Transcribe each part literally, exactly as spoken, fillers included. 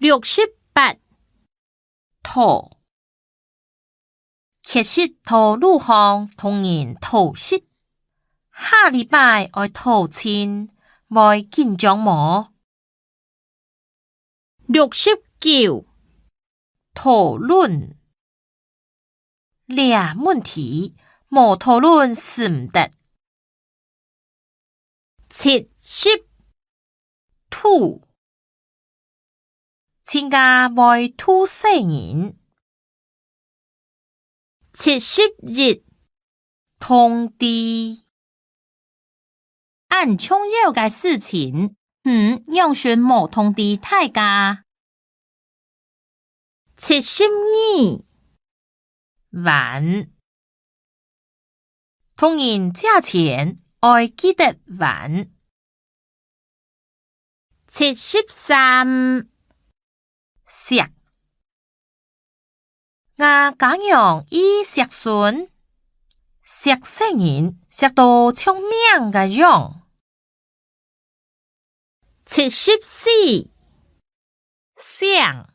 六十八，討。缺席到路項同人討食，下禮拜愛討親，會緊張無？六十九，討論。 這問題無討論使毋得。七十，渡。親家會渡細人。七十一，通知。 恁重要个事情，你仰會無通知大家？七十二，還。同人借錢愛記得還。七十三，惜。 吾家娘異惜孫，惜細人惜到像命个樣。七十四，姓。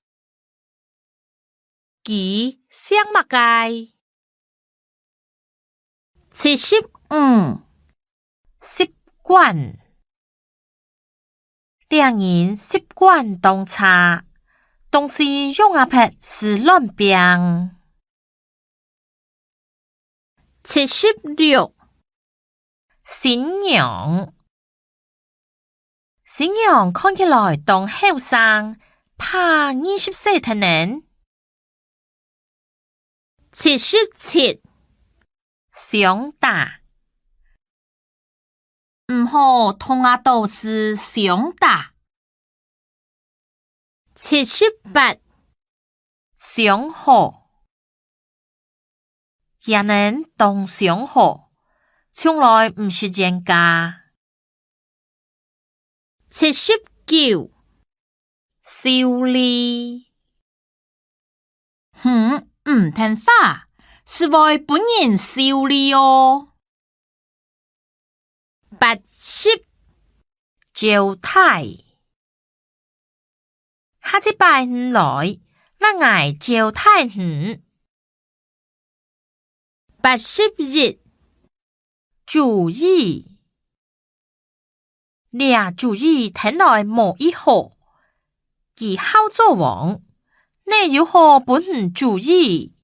佢姓麼个？七十五，習慣。 這人習慣當差，當時用啊別斯亂拚。七十六，新娘。新娘看起來當後生，怕二十歲忒呢。 七十七，相打。毋好同吾導師相打。七十八，相好。厥人當相好，從來毋食煙架。 七十九，修理。你毋聽話，斯會分人修理哦。八十，招待。 下一擺你來，摎𠊎招待你。八十一，主意。這主意聽來無異好，佢好做王，哪有好分你主意？